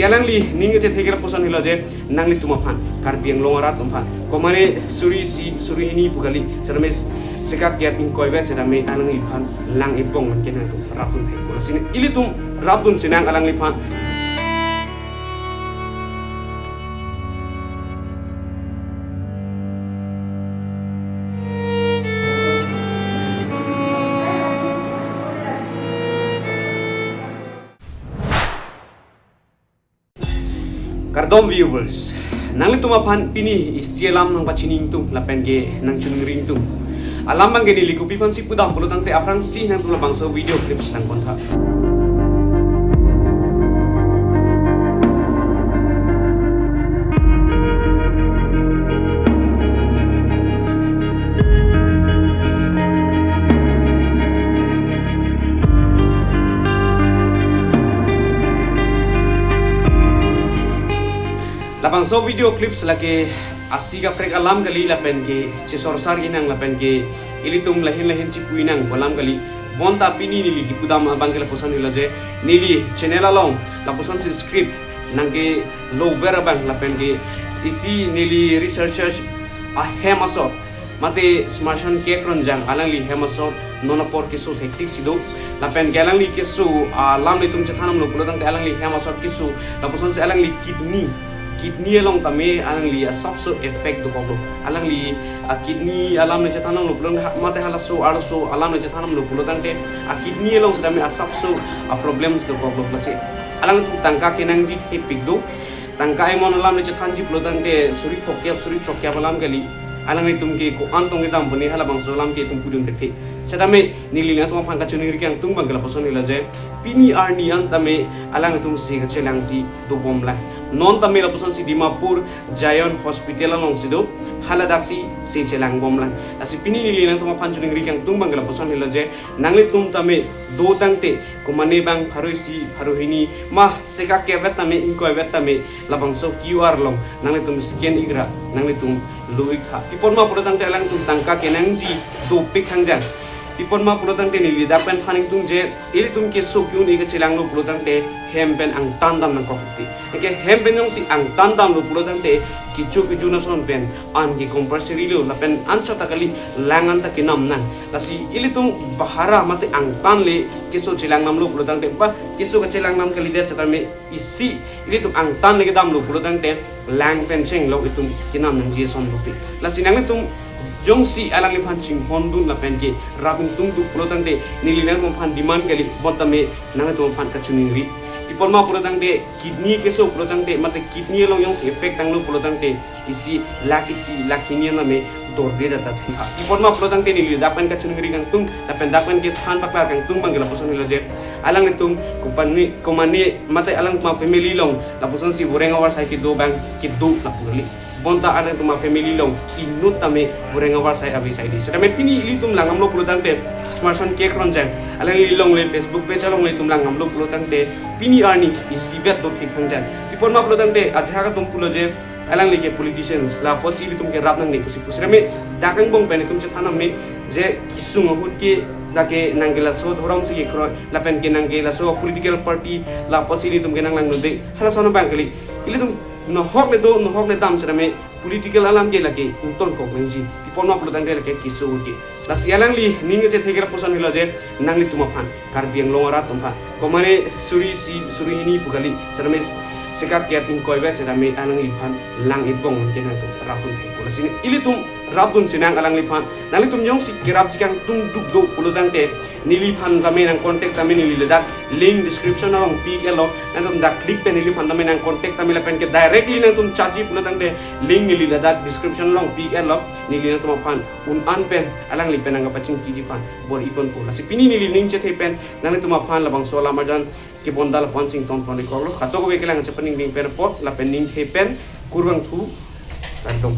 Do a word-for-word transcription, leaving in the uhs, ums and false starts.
Alangli ning kechethe ke lapuson helo je, nanglitum aphan, Karbi Anglong arat atum aphan, komane suri isi, suri hini pu kali, setame sekak kep ingkoi vet setame alangliphan lang-ipong man ke nangtum rapdun thekpo. Lasi ilitum rapdun sinang alangliphan. Kardom viewers, nanglitum aphan pini isi alam nangpachini ingtung lapen ke nangchiningri ingtung. Alam abang ke neli kopi aphansi pudam pulo tangte aphrangsi nangtum labangso video clips nangkontha. Labangso video clips lake isi kaprek alam kali lapen ke chisorsar inang lapen ke ilitum lahin lahin chipu inang pu alam kali. Bonta pini neli kipudam abang ke lapuson helo je, neli channel along lapusonsi script nangkelover abang lapen ke isi neli researchers ahem asor mate Smarson Kek Ronjang alangli hem asor non apor keso thektik si do. Lapen ke alangli keso alam nelitum chethan damlo pulo tangte alangli hem asor keso lapusonsi alangli kidney, kidney along tame alangli asapso effect dokoklo. Alangli a kidney alam neli chethan damlo pulo tangte ha-, mate halaso arloso alam neli chethan damlo pulo tangte a kidney along setame asapso a problems dokoklo. Lasi alangtum tangka kenangji thepik do. Tangka emon alam neli chethanji pulo tangte suri phokep, suri chokep alam kali. Alanglitum ke ko-an tong kedam pune halabangso alam ke itum pudun thekthe. Setame neli nangtum aphan kachiningri kangtung abang ke lapuson helo je, pini arni an tame alanglitum si kachelangsi dobomlang. Non tame lapusonsi Dimapur Zion Hospital alongsi do, haladaksi si chelangbomlang. Lasi pini neli nangtum aphan chiningri kangtung abang ke lapuson helo je, nanglitum tame do tangte komane abang pharo isi, pharo hini, ma sekak kep vet tame, ingkoi vet tame, labangso Q R along nanglitum scan ikra, nanglitum lo-iktha. Pi apot ma pulo tangte alangtum tangka kenangji dopik hangjang. Pi apot ma pulo tangte neli dak pen than ingtung je, ilitum keso ke-un-e kachelanglo pulo tangte hem pen angtan dam nangkokti. Anke hem pen jongsi angtan damlo pulo tangte kecho kejun ason pen an ke compulsory lo lapen anchot ta kali, lang an ta kenam nang. Lasi ilitum bahara mate angtan le keso chelang damlo pulo tangte, ba keso kachelang dam kalidet setame isi ilitum angtan le kedamlo pulo tangte lang pen chenglok itum kenam nangji ason dopik. Lasi nanglitum jongsi alangliphan chinghon dun lapen ke rap ingtung dun pulo tangte neli nangtum aphan demand kali, bonta me nangtum aphan kachiningri. Pi apot ma pulo tangte kidney keso pulo tangte mate kidney along jongsi effect tanglo pulo tangte isi lakh isi lakh hini an tame dorde data thengha. Pi apot ma pulo tangte neli dak pen kachiningri kangtung lapen dak pen kethan paklar kangtung abang ke lapuson helo je, alanglitum komane, komane mate alangtum afamily along lapusonsi voreng avarsai kedo abang kedo lapu kali. Bonta alangtum afamily along inut tame voreng avarsai ave saide. Setame pini ilitum lang damlo pulo tangte Smarson Kek Ronjang alangli alongle Facebook page alongle itum lang damlo pulo tangte pini arni isivet do thik hangjang. Pi apot ma pulo tangte ajahak atum pulo je alangli ke politicians, la apotsi ilitum ke rap nangne pusi pu. Setame dak angbong pen itum chethan dam me je kesung ahut ke dak ke nangke laso dhorom si kekroi lapen ke nangke laso political party, la apotsi ilitum ke nanglangdunde, halason abang kali. Ilitum nohok le do, nohok le dam setame political alam ke lake ingtonkok nangji. Pi apot ma pulo tangte lake keso ke. Lasi alangli ning kechethe ke lapuson helo je, nanglitum aphan, Karbi Anglong arat atum aphan, komane suri isi, suri hini pu kali, setame sekak kep ingkoi vet setame alangliphan lang-ipong man ke nangtum rapdun thekpo. Lasi ilitum rapdun sinang alangliphan. Nanglitum jongsi kerapji kangtung duk do pulo tangte neliphan tame nang contact tame neli ladak link description along pi-iklo. Nangtum dak click pen neliphan tame nang contact tame lapen ke directly nangtum chatji pulo tangte link neli ladak description along pi-iklo. Neli nangtum aphan un-an pen alangli pen nangkapachingkiji aphan bor-iponpo. Lasi pini neli ning chethe pen nanglitum aphan labangso alam arjan kebondal aphan sington pon-iklo. Kadokave kelang chepaningding pen apot lapen ning the pen kurvangthu. Kardom.